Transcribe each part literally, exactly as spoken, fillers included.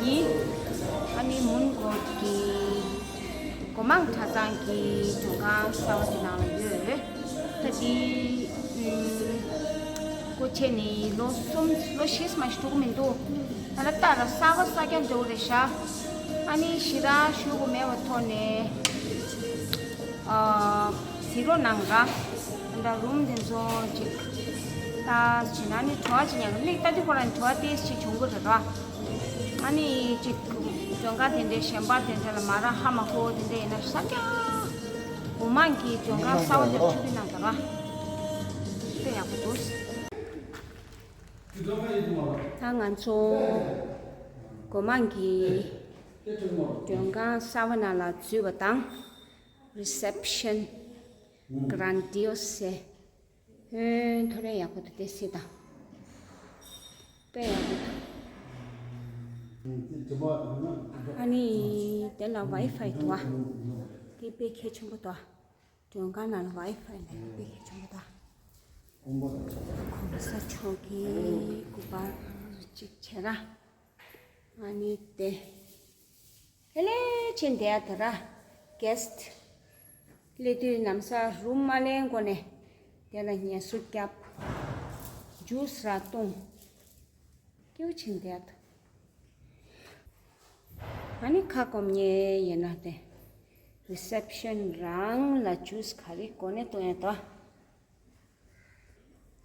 ཡིན། ཨ་ནི་མོན་གྷོ་གི་སྒོ་མང་གྲྭ་ཚང་གི་མགྲོན་ཁང་གསར་པ་དེ་ནང་ལ་ཡོད། ད་དེ་སྒོ་ཕྱེ་ནས་ལོ་གསུམ་ལོ་བཞི་མ་ཞིག་འགྲོ་གི་མི་འདུག་ད་ལྟ་ལ་གསར་པ་གསར་རྐྱང་འདྲ་བོ་རེད་ཤག་ཨ་ནི་ཞེ་དྲག་ཞུ་དགོས་མེད་པ་ཐོག་ནས། ཨ། གཟིགས་རོགས་གནང་ར། ད་རུམ་དེ་ཚོ་ཅིག་ད་བྱས་ན་ནི་བྲོ་བ་ཅིག་ཉར་གི་མིག་ལྟ་དུས་ཁོ་རང་བྲོ་བ་ཏོག་ཙམ་ཅིག་བྱུང་གི་རེད་ར། ཨ་ནི་ཅིག་མགྲོན་ཁང་དེ་འདྲའི་གཞན་པ་དེ་འདྲ་ལ་མ་རག་ཧ་མ་གོ་དེ་འདྲ་ཡིན་ན་གསར་རྐྱང་། སྒོ་མང་གི་མགྲོན་ཁང་གསར་པ་འདིར་ཕྲུ་གུ་གནང་དང་ར། དཔེ་ཡག་པོ་འདུག་ད་ང་ཚོ་སྒོ་མང་གི་མགྲོན་ཁང་གསར་པ་ནང་ལ་འཛུལ་བ་དང་། རི་སེབ་ཤན་གྷ་རན་ཌི་ཡོ་སེ། ཧོན་ཐོ་རེ་ཡག་པོ་འདུག་དེ་སི་དང་། དཔེ་ཡག་པོ་འདུག་ཨ་ནི་དེ་ལ་ཝའི་ཕའི་འདུག་ཨ། དེ་དཔེ་གལ་ཆེན་པོ་འདུག་ཨ། མགྲོན་ཁང་ནང་ལ་ཝའི་ཕའི་ལ་དཔེ་གལ་ཆེན་པོ་འདུག་ཨ། གོང་ས་མཆོག་གི་སྐུ་པར་གཅིག་བྱས་ར། ཨ་ནི་དེ། དེ་ལས་ཕྱིན་བསྡད་ཡ་དེ་ར། གྷེ་སི་ཊི་སླེབས་དུས་ལམ་སང་རུམ་མ་ལེན་གོང་ནས་དེ་ལ་ངལ་གསོ་བརྒྱབ། ཇུས་ར་བཏུང་། སྐྱིད་པོ་ཕྱིན་བསྡད་ཡ་དེ། ཨ་ནི་ཁ་སྐོམ་ཉེ་ཡིན་ན་དེ། རི་སེབ་ཤན་རང་ལ་ཇུས་ག་རེ་གོ་གནས་གཏོང་ཡ་དོ།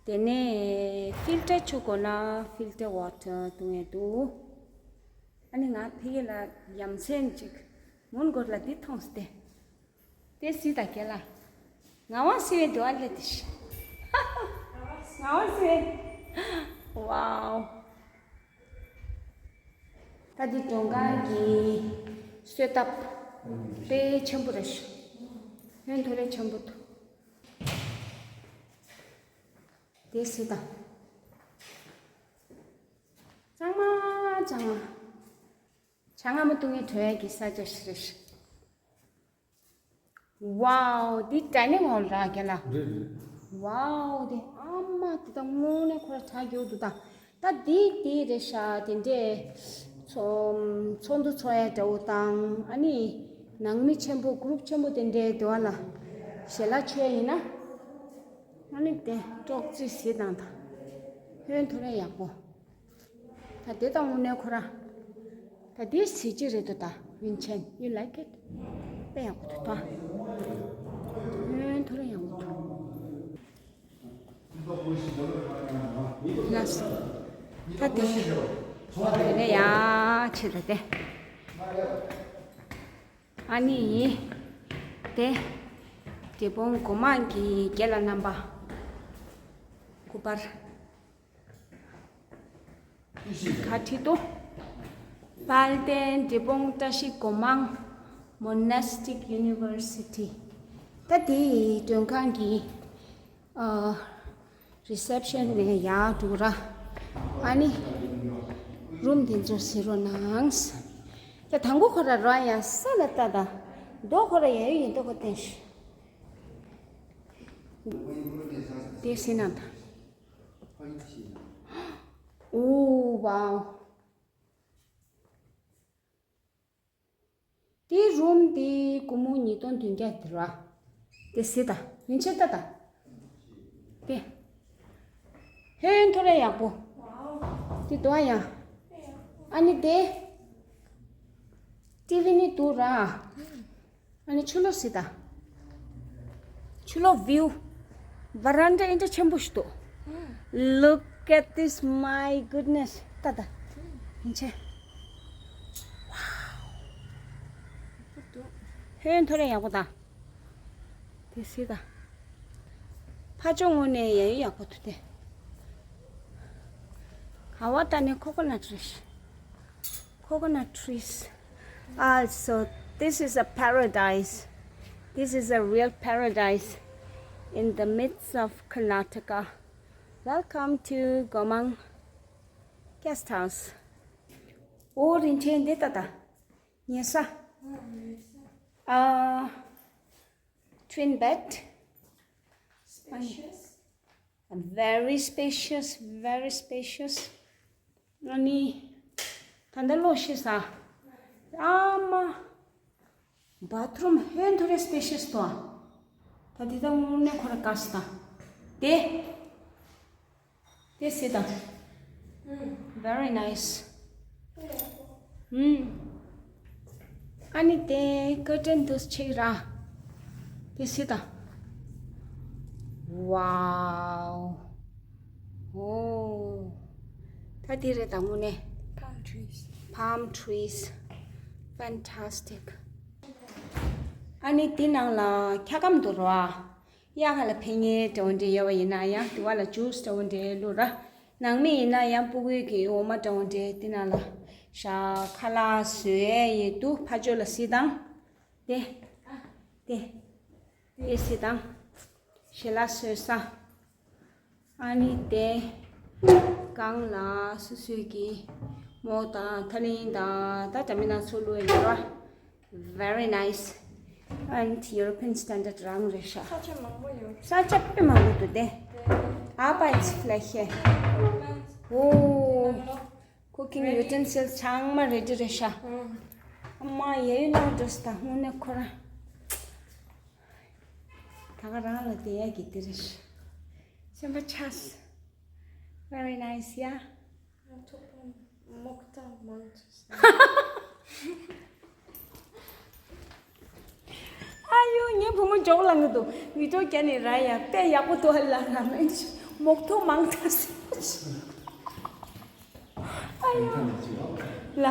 དེ་ནས་ཕིལ་ཊར་བྱུག་དགོས་ན་ཕིལ་ཊར་ཝ་ཊར་བཏུང་ཡ་འདུག་ཨ་ནི་ང་ཕ་གི་ལ་ཡ་མཚན་ཅིག་མོན་གྷོ་ལ་འདི་མཐོང་སྟེ། དེ་སི་ད་གེ་ལ། ངག་དབང་སི་བའི་འདུག་ཨ་ལེ་དེ་ཤི། ངག་དབང་སི་བའི། ཝའོ། ད་འདི་མགྲོན་ཁང་གི་གསོལ་ཐབ་དཔེ་ཆེན་པོ་རེད་ཤག་ཧོན་ཐོ་རེ་ཆེན་པོ་འདུག་དེ་སི་ད། གཙང་མ་གཙང་མ། ཇ་མངར་མོ་བཏུང་ཡས་བྲོ་ཡས་ཀྱི་ས་ཆ་ཞིག་རེད་ཤག་ཝའོ། འདི་ཌའི་ནིང་ཧོལ་ར་རྒན་ལགས། རེད་རེད། ཝའོ། འདི་ཨ་མ་འདི་ད་དངོས་གནས་ཁོ་ར་གྲ་རྒྱས་འདུག་ད། ད་འདི་འདི་རེད་ཤག་དེ་འདྲས་ཚོགས་ཚོགས་འདུ་ཚོགས་ཡ་འདྲ་བོ་དང་ཨ་ནི་ནང་མི་ཆེན་པོ་གུ་རུབ་ཆེན་པོ་དེ་འདྲས་འདུག་ཨ་ལ་ཞལ་ལག་མཆོད་ཡ་ཡིན་ན་ཨ་ནི་དེ་ཀྲོག་ཙེ་ཟེར་དང་ད་ཧོན་ཐོ་རེ་ཡག་པོ། ད་དེ་དང་དངོས་གནས་ཁོ་ར། ད་དེ་གཟི་བརྗིད་རེད་འདུག་ད་ཝིན་ཆེན། You like it? དཔེ་ཡག་པོ་འདུག་ད། ཧོན་ཐོ་རེ་ཡག་པོ་འདུག་ལགས་སོ། ད་དེ། ད་དེ་ནས་ཡ་ཕྱིར་ད་དེ། ཨ་ནི། དེ། འབྲས་སྤུངས་སྒོ་མང་གི་རྒན་ལགས་རྣམ་པ། སྐུ་པར། ག་ཁྲིད་དོ། དཔལ་ལྡན་འབྲས་སྤུངས་བཀྲ་ཤིས་སྒོ་མང་། Monastic University། ད་དེ་མགྲོན་ཁང་གི་ཨ། རི་སེབ་ཤན་ནས་ཡར་འགྲོ་ར། ཨ་ནི། རུམ་དེ་ཚོ་གཟིགས་རོགས་གནང་། ད་དང་པོ་ཁོ་ར་ར་ཡ་ས་ལ་ལྟ་ད། མདོ་ཁོ་ར་ཡ་ཡོད་ཡིན་མདོ་ཁོ་བསྟན་ཤི། དེ་སེ་ན་ད། ཨོ་ཝའོ། དེ་རུམ་དེ་སྒོར་མོ་ཉིས་སྟོང་བདུན་བརྒྱ་དེ་ར། དེ་སི་ད། ཡིན་ཆེ་ད་ད། དེ། ཧེ་ཐོ་རེ་ཡག་པོ། དེ་དོ་ཡ། ཨ་ནི་དེ། ཊི་ཝི་ནི་དུ་ར། ཨ་ནི་ཆུ་ལོག་སི་ད། ཆུ་ལོག་བིའུ། ཝ་རན་ཌ་ཨིན་ཏྲ་ཆེན་པོ་ཞིག་འདུག Look at this, my goodness. ད་ད། ཡིན་ཆེ། ཧེ་ཐོ་རེ་ཡག་པོ་ད། དེ་སི་ད། ཕ་ཅོ་ངོ་ནས་ཡ་ཡོད་ཡག་པོ་འདུག་སྟེ། ག་བ་ད་ནི་ཁོ་ཁོ་ན་ཊི་རེད། Coconut trees. Also, this is a paradise. This is a real paradise in the midst of Karnataka. Welcome to Gomang Guest House. ཨོ་རིན་ཆེན་འདི་ལྟ་ད། ཉལ་ས། ཨ། Twin bed. Spacious. Very spacious, very spacious. ཨ་ནི། ད་ལྟ་ལོག་ཤེས་ས། ཨ་མ། བ་ཐི་རུམ་ཧོན་ཐོ་རེ་སི་པེ་ཤི་ཡས་ཏོ། ད་དེ་ད་དངོས་གནས་ཁོ་ར་དགའ་ས་ད། དེ། དེ་སི་ད། Very nice. ཨུམ། ཨ་ནི་དེ་ཀར་ཊན་དུ་ཆེ་ར། དེ་སི་ད། Wow. ཨོ། ད་དེ་རེད་ད་དངོས་གནས། Palm trees. Palm trees. Fantastic. ཨ་ནི་དེ་ནང་ལ་འཁྱག་སྒམ་འདུག་ར། གཡག་ལ་ཕན་ངེས་འདྲ་བོ་འདྲ་ཡོད་པ་ཡིན་ན་ཡང་དེ་བ་ལ་ཇུས་འདྲ་བོ་འདྲ་བླུགས་ར། ནང་མི་ཡིན་ན་ཡང་ཕྲུ་གུའི་གི་འོ་མ་འདྲ་བོ་འདྲ་དེ་ནང་ལ་བཞག་ཁ་ལག་བཟོས་ཡས་འདུག་ཕ་ཇོ་ལ་སི་དང་། དེ། དེ། དེ་སི་དང་། ཞལ་ལག་བཟོས་ས། ཨ་ནི་དེ། སྒང་ལ་སོ་སོའི་གི་མོག་དང་ཐ་ལིང་དང་ད་འདྲ་མིན་སྣ་ཚོགས་བླུགས་ཡོད་ར། Very nice. And European standard རང་རེད་ཤག་ས་ཆ་མང་པོ་ཡོད། ས་ཆ་དཔེ་མང་པོ་འདུག་དེ། དེ། ཨ་པ་ཨིས་ཕི་ལེ་ཤེ། ཨོ། Cooking utensils ཚང་མ་རེ་ཌི་རེད་ཤག་ཨ་མ་ཡ་ཡུ་ནང་འགྲོ་སི་ད་དངོས་གནས་ཁོ་ར། ད་ག་རང་ལ་བསྡད་ཡ་གི་དེ་རེད་ཤག་སེམས་པ་ཆགས། Very nice, yeah. ཐུག་པ་མོག་ཐག་མང་ཆེ་ས། ཨ་ཡོ་ངའི་བུ་མོ་འཇོག་ལ་ངུ་འདུག་བི་ཌིའོ་རྒྱ་ནི་ར་ཡ་དཔེ་ཡག་པོ་འདུག་ལ་ར་མེད་མོག་ཐོག་མང་ཐག་སི། ཨ་ཡོ། ལ་ལ།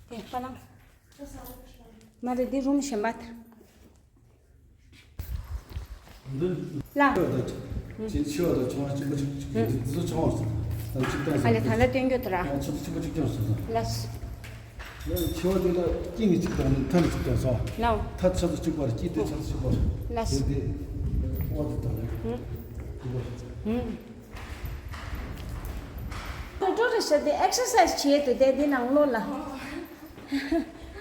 དེ་པ་ལང་། མ་རེད་འདི་རུམ་གཞན་པ་དེར། འདི། ལ། ཆེ་བ་དང་ཆུང་བ་གཅིག་པ་གཅིག་འདི་ཚོ་ཆུང་བ་རེད། གཅིག་བཏང་ཨ་ལས་ད་ལྟ་སྟོན་རྒྱུ་དེ་ར། ཆུང་བ་གཅིག་པ་གཅིག་བཏང་སོང་། ལ། ཆེ་བ་དེ་ལ་སྐྱིད་ནི་གཅིག་བཏང་ནི་ཐ་ནི་གཅིག་བཏང་སོང་། ལ། ཐ་ཆ་ཚོ་གཅིག་པ་རེད་སྐྱིད་དེ་ཆ་ཚོ་གཅིག་པ་རེད། ལ། དེ་དེ་ཨོ་དེ་བཏང་ནི་གཅིག་པ་རེད། ཧུམ། ཏོ་ཏོ་རེ་ཤ་དེ་ཨེག་སར་སའིཛ་བྱེད་དུ་དེ་དེ་ནང་ལོགས་ལ།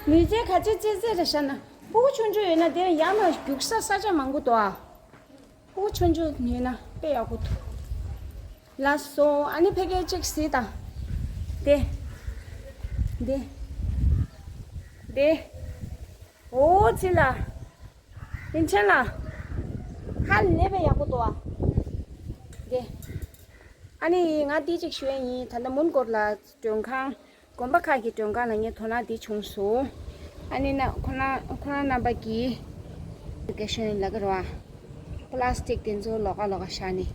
ལུས་རྩལ་ག་ཚོད་རྩེད་རྩེད་རེ་ཤ་ན། ཕྲུ་གུ་ཆུང་ཆུང་ཡོད་ན་དེ་ཡང་ན་རྒྱུག་ས་ས་ཆ་མང་པོ་འདུག་ཨ། ཕྲུ་གུ་ཆུང་ཆུང་ཡོད་ན་དཔེ་ཡག་པོ་འདུག་ལགས་སོ། ཨ་ནི་ཕ་གི་གཅིག་གཟིགས་དང་། དེ། དེ། དེ། ཨོ་ཙི་ལ། རིན་ཆེན་ལགས། ཧ་ལས་པའི་ཡག་པོ་འདུག་ཨ། དེ། ཨ་ནི་ང་འདི་གཅིག་ཞུ་ཡ་ཡིན། ད་ལྟ་མོན་གྷོ་ལ་མགྲོན་ཁང་། དགོན་པ་ཁག་གི་མགྲོན་ཁང་ལ་ངས་དོ་སྣང་འདི་བྱུང་སོང་། ཨ་ནི་ན་ཁོ་ན་ཁོ་རང་རྣམ་པ་གིས་ཨེ་ཌུ་ཀེ་ཤན་ལ་ག་རེ་བ། པ་ལ་སི་ཊིག་དེ་ཚོ་ལོགས་ཀ་ལོགས་ཀ་བཞག་ནས་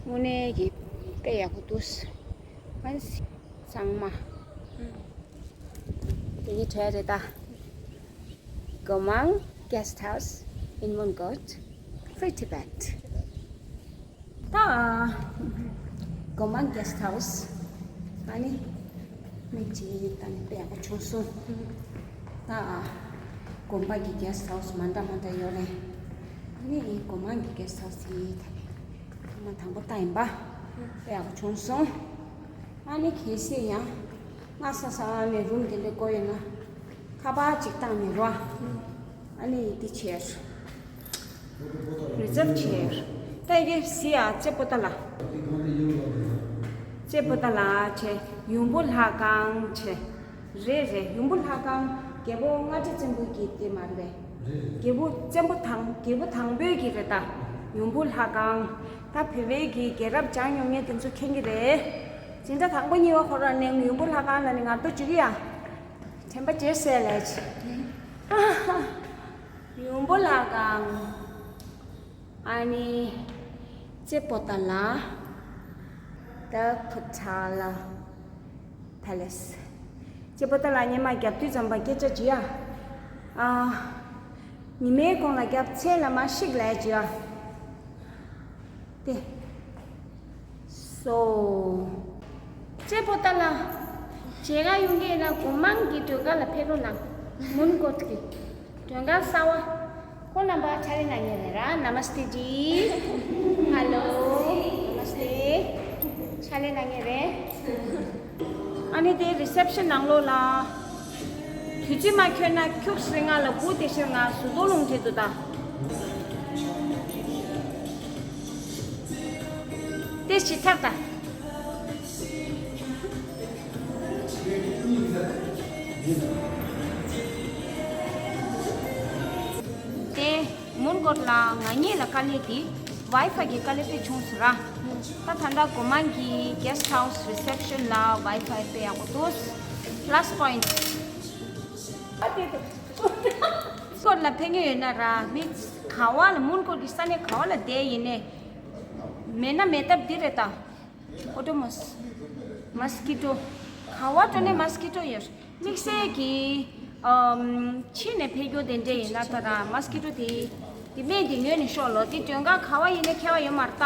དངོས་གནས་ཀྱི་དཔེ་ཡག་པོ་འདུག་ཨ་ནི་ཚང་མ་དེ་གི་གྲས་རེད་ད། Gomang Guest House in Mongkot, Free Tibet. ད། Gomang Guest House. ཨ་ནི། མི་གཅིག་ད་ནི་དཔེ་ཡག་པོ་བྱུང་སོང་། ད། དགོན་པ་གི་གེ་སི་ཊི་ཧའུ་སི་མ་འདྲ་མ་འདྲ་ཡོད་རེད། ཨ་ནི་གོ་མང་གི་གེ་སི་ཊི་ཧའུ་སི་དེ་ད་ནི། ཐོག་མ་དང་པོ་ད་ཡིན་པ། དཔེ་ཡག་པོ་བྱུང་སོང་། ཨ་ནི་གལ་སྲིད་ཡང་། སྔ་ས་ས་ནས་རུམ་དེ་འདྲ་དགོས་ཡོད་ན། ཁ་པར་གཅིག་བཏང་ནས་རོ། ཨ་ནི་འདི་བྱས། རི་ཛབ་བྱས། ད་ཡི་གེ་ཟི་ཡ་ཙེ་པོ་ཏ་ལ། ཙེ་པོ་ཏ་ལ་བྱས། ཡུམ་བུ་ལྷ་ཁང་བྱས། རེད་རེད། ཡུམ་བུ་ལྷ་ཁང་རྒྱལ་པོ་མངའ་བདག་བཙན་པོ་གི་དེ་མ་རེད་པས། རྒྱལ་པོ་བཙན་པོ་དང་རྒྱལ་པོ་དང་པོའི་གི་རེད་ད། ཡུམ་བུ་ལྷ་ཁང་། ད་བོད་པའི་གི་རྒྱལ་རབས་སྦྱངས་མྱོང་མཁན་དེ་ཚོ་མཁྱེན་གྱི་རེད། འཛིན་གྲྭ་དང་པོ་གཉིས་པ་ཁོ་རང་ནས་ཡུམ་བུ་ལྷ་ཁང་ལ་ནི་ང་ཚོ་འཇུག་གི་ཡ། དྲན་པ་བརྗེད་སོང་ལས། ཡུམ་བུ་ལྷ་ཁང་། ཨ་ནི། ཙེ་པོ་ཏ་ལ། The Potala Palace. ཙེ་པོ་ཏ་ལ་ཉི་མ་རྒྱབ་དུས་ཙམ་པ་སྐད་ཆ་བརྗེ་ཡ། ཨ། ཉི་མའི་གོང་ལ་རྒྱབ་མཚན་ལ་མ་ཤིག་ལས་བརྗེ་ཡ། དེ། སོ། ཙེ་པོ་ཏ་ལ། མཇལ་ཁ་ཡོང་གི་ཡིན་ན་གོ་མང་གི་མགྲོན་ཁང་ལ་ཕེབས་རོགས་གནང་། མོན་གྷོ་གི་མགྲོན་ཁང་གསར་བ། ཁོང་རྣམ་པ་ཕྱག་ལས་གནང་མཁན་རེད་ར། ན་མ་སྟེ་ཇི། ཧ་ལོ། ན་མ་སྟེ། ཕྱག་ལས་གནང་མཁན་རེད། ཨ་ནི་དེ་རི་སེབ་ཤན་ནང་ལོགས་ལ། དུས་ཚོད་མ་འཁྱོལ་ན་ཁྱུག་སེ་ང་ལ་སྒུག་བསྡད་ཤིག་ང་ཟུར་དོ་ལུང་བྲིས་འདུག་ད། དེ། ཏེས་ཅི་ཐར་ད། ཏེ་མུན་གོར་ལ་ང་གཉིས་ལ་དཀའ་ལས་དེ་ཝའི་ཕའི་གི་དཀའ་ལས་དཔེ་བྱུང་སོང་ར། ད་ད་ལྟ་གོ་མང་གི་གེ་སི་ཊི་ཧའུ་སི་རི་སེབ་ཤན་ལ་ཝའི་ཕའི་དཔེ་ཡག་པོ་འདུག་པ་ལ་སི་པོ་ཡིན་ཊི། མུན་གོར་ལ་ཕེབས་མཁན་ཡོད་ན་ར། མི་ག་བ་ལ་མུན་གོར་གྱི་ས་གནས་ག་བ་ལ་བསྡད་ཡིན་ནའི། མེད་ན་མེད་ཐབས་འདི་རེད་ད། ཨོ་ཏོ་མོ་སི། མོ་སི་ཀི་ཏོ། ག་བ་འགྲོ་ནའི་མོ་སི་ཀི་ཏོ་ཡོད། དམིགས་བསལ་གྱི་ཨམ། ཕྱི་ནས་ཕེབས་རྒྱུ་དེ་འདྲ་ཡིན་ན་ད་ར་མོ་སི་ཀི་ཏོ་དེ། དེ་སྨན་དེ་ཉོས་ནས་ཤོག་ལོ། དེ་མགྲོན་ཁང་ག་བ་ཡིན་ནའི་ཁྱད་པར་ཡོད་མ་རེད་ད།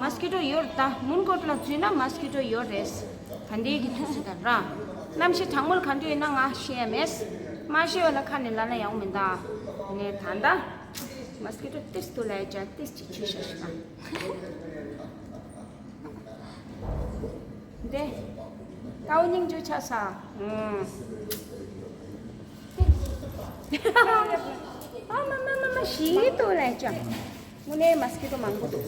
མོ་སི་ཀི་ཏོ་ཡོད་རེད་ད། མུན་གོར་ལ་འཛུལ་ན་མོ་སི་ཀི་ཏོ་ཡོད་རེད། ད་འདི་གི་དུས་ཚོད་ད་ར། གནམ་གཤིས་གྲང་མོ་ལ་ག་འདྲ་ཡོད་ན་ང་ཤེས་ཡ་མེད། མ་ཤེས་པ་ལ་ཁ་ནས་ལབ་ན་ཡག་མི་འདུག་ངས་ད་ལྟ་མོ་སི་ཀི་ཏོ་ཏིས་ཏུ་ལ་ཡ་ཅག་ཏིས་ཅིག་བྱུས་ཤག་ཤི་ད། འདི། ཏའོ་སྙིང་རྗེ་ཆགས་ས། ཨུམ། ཨ་མ་མ་མ་མ་ཞིག་ཏུ་ལས་ཅག་དངོས་གནས་མོ་སི་ཀི་ཏོ་མང་པོ་འདུག་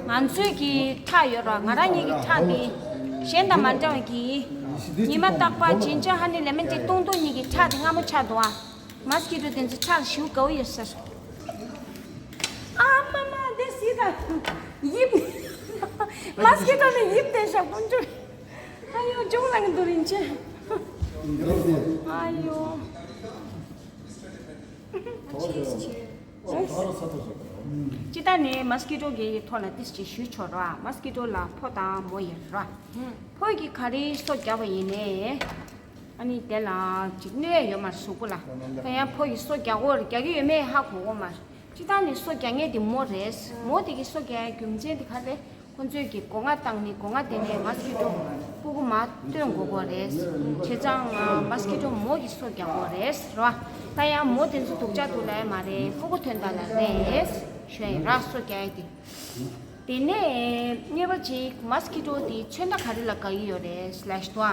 ང་ཚོའི་གི་ཁྲག་ཡོད་ར། ང་རང་ཉིད་ཀྱི་ཁྲག་འདི་གཞན་དང་མ་འདྲ་བ་གི། ཉི་མ་རྟག་པར་ཇིན་ཇར་ཧ་ནི་ལེ་མོན་ཊི་བཏུང་བཏུང་ཉིད་ཀྱི་ཁྲག་འདི་མངར་མོ་ཆགས་འདུག་ཨ། མོ་སི་ཀི་ཏོ་དེ་ཚོ་ཁྲག་ཞེ་པོ་དགའ་བོ་ཡོད་ཟེར། ཨ་མ་མ་དེ་སི་ད། ཡིབ། མོ་སི་ཀི་ཏོ་ནི་ཡིབ་དེ་ཤག་ཀུན་སྤྱོད། ཨ་ཡོ་ཅུང་ལང་འདུག་རིན་ཆེན། ཨ་ཡོ། ཅི་ད་ནི་མོ་སི་ཀི་ཏོ་གི་ཐོག་ལ་ཏིས་ཅིག་ཞུ་ཆོག་ར། མོ་སི་ཀི་ཏོ་ལ་ཕོ་དང་མོ་ཡོད་ར། ཕོ་གི་ག་རེ་སོ་རྒྱག་པ་ཡིན་ནའི། ཨ་ནི་དེ་ལ་ཅིག་གནོད་ཡ་ཡོད་མ་རེད་གཟུགས་པོ་ལ། ད་ཡང་ཕོ་ཡི་སོ་རྒྱག་གོ་རྒྱག་གི་ཡོད་མེད་ཧ་གོ་གོ་མ་རེད། སྤྱིར་བཏང་ནི་སོ་རྒྱག་མཁན་དེ་མོ་རེད། མོ་དེ་གི་སོ་རྒྱག་ཡ་རྒྱུ་མཚན་དེ་ག་རེད། ཁོ་ཚོས་ཀྱི་སྒོ་ང་བཏང་ནི་སྒོ་ང་དེ་ནས་མོ་སི་ཀི་ཏོ་སྤུ་གུ་མ་བཏོན་དགོས་གོ་རེད། བྱས་ཙང་མོ་སི་ཀི་ཏོ་མོ་གི་སོ་རྒྱག་གོ་རེད་ར། ད་ཡང་མོ་དེ་ཚོ་སྡུག་ཅག་འདུག་ལ་ཡ་མ་རེད། སྤུ་གུ་ཐོན་ད་ལ་རེད། ཞུ་ཡིན་ར་སོ་རྒྱག་ཡ་དེ། དེ་ནས་གཉིས་པ་གཅིག་མོ་སི་ཀི་ཏོ་དེ་ཚོན་མདོག་ག་རེ་ལ་དགའ་གི་ཡོད་རེད་ལབ་ཤི་ཏོ།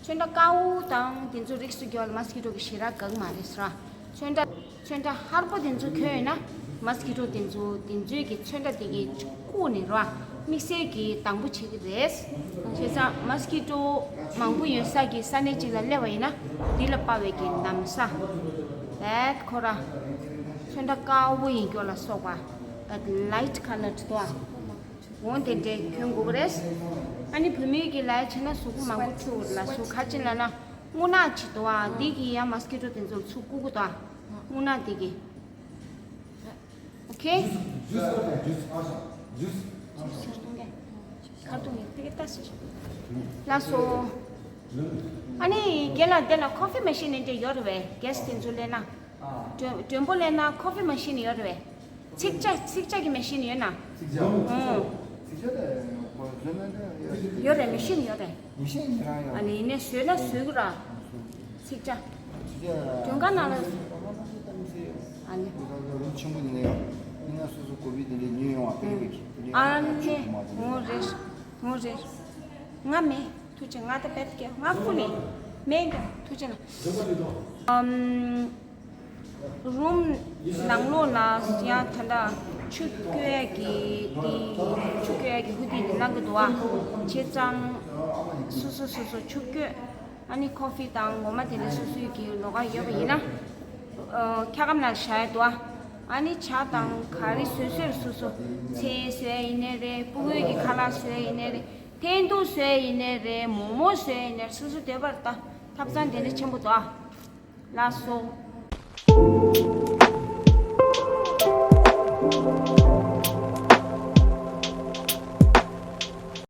ཚོན་མདོག་དཀར་པོ་དང་དེ་ཚོ་རིགས་སུ་གྱུར་པ་ལ་མོ་སི་ཀི་ཏོ་གི་ཞེ་དྲག་དགའ་གི་མ་རེད་ཟེར་བ། ཚོན་ཁྲ། ཚོན་ཁྲ་ཧར་པོ་དེ་ཚོ་གྱོན་ཡོད་ན་མོ་སི་ཀི་ཏོ་དེ་ཚོ་དེ་ཚོའི་གི་ཚོན་ཁྲ་དེ་གི་བཀུག་ནས་ར་དམིགས་བསལ་གྱི་སྡང་པོ་བྱེད་ཀྱི་རེད། བྱས་ཙང་མོ་སི་ཀི་ཏོ་མང་པོ་ཡོད་ས་གི་ས་གནས་གཅིག་ལ་སླེབས་པ་ཡིན་ན་དེ་ལ་དཔའ་བའི་གི་གནམ་ས། ཨེ་ཁོ་ར། ཚོན་ཁྲ་དཀར་པོ་ཡིན་སྐྱོ་ལ་སོགས་པ། ལའིཊ་ཁ་ལར་དོ། འོ་དེ་འདྲའི་གྱོན་དགོས་ཀྱི་རེད། ཨ་ནི་བུད་མེད་ཀྱི་ལ་བྱས་ན་གཟུགས་པོ་མང་པོ་འཁྲུ་དགོས་ལ་གཟུགས་ཁ་ཅིག་ལ་ན་རྔུལ་ནག་ཅིག་འདུག་ཨ། འདི་གིས་ཡང་མོ་སི་ཀི་ཏོ་དེ་ཚོ་ཚུར་བཀུག་གི་འདུག་ཨ། རྔུལ་ནག་དེ་གིས། ཨོ་ཁེ། ཁ་ཐུག་ནས་ཏིག་ཏ་ཞིག། ལགས་སོ། ཨ་ནི་རྒན་ལགས་དེ་ལ་ཁོ་ཕི་མ་ཤིན་ནི་འདྲ་ཡོད་རེད་པས། གེ་སི་དེ་ཚོ་སླེབས་ན། མགྲོན་མགྲོན་པོ་སླེབས་ན་ཁོ་ཕི་མ་ཤིན་ཡོད་རེད་པས། ཚིག་ཇ་ཚིག་ཇ་གི་མ་ཤིན་ཡོད་ན། ཚིག་ཇ། ཨོ། ཚིག་ཇ་དེ་ཁོ་བཟོས་ན་འདྲ་ཡོད་རེད། ཡོད་རེད། མ་ཤིན་ཡོད་རེད། མ་ཤིན་རང་ཡོད། ཨ་ནི་ཡིན་ནའི་བཟོས་ན་བཟོས་གི་ར། ཚིག་ཇ། ཚིག་ཇ། མགྲོན་ཁང་ནང་ལ། ཨ་ནི། རུམ་ཆེན་པོ་ཡིན་ན་ཡང་ཡིན་ན་སོ་སོ་གོ་བི་དེ་འདྲ་ཉོས་ཡོང་བ་དེ་འདྲ་གི་དེ་འདྲ་ཨ་ནི། ཆུ་མ་དེ་འདྲ། འོ་རེད། འོ་རེད། ང་མེད། ཐུགས་རྗེ། ང་ད་བེད་ཀྱི་ང་ཁུ་ནི་མེད་ཀྱང་ཐུགས་རྗེ་ལ། ཨམ། རུམ་ནང་ལོགས་ལ་ཡང་ད་ལྟ་ཆུ་སྐྱོད་ཡ་གི་དེ་ཆུ་སྐྱོད་ཡ་གི་ཧུ་ཏི་དེ་གནང་གི་འདུག་ཨ། བྱས་ཙང་སོ་སོ་སོ་སོ་ཆུ་སྐྱོད། ཨ་ནི་ཁོ་ཕི་དང་ངོ་མ་དེ་འདྲ་སོ་སོའི་གི་ལོགས་ཀ་ཡོད་པ་ཡིན་ན། ཨ། འཁྱག་སྒམ་ནང་བཞག་ཡ་འདུག་ཨ། ཨ་ནི་ཇ་དང་ག་རེ་བཟོས་བཟོས་སོ་སོ། ཚལ་བཟོས་ཡ་ཡིན་ནའི་རེད། སྤུ་གུའི་གི་ཁ་ལག་བཟོས་ཡ་ཡིན་ནའི་རེད། འཐེན་ཐུག་བཟོས་ཡ་ཡིན་ནའི་རེད། མོག་མོག་བཟོས་ཡ་ཡིན་ནའི་རེད། སོ་སོ་འདོད་པར་ལྟ། ཐབ་ཚང་དེ་འདྲ་ཆེན་པོ་འདུག་ཨ། ལགས་སོ།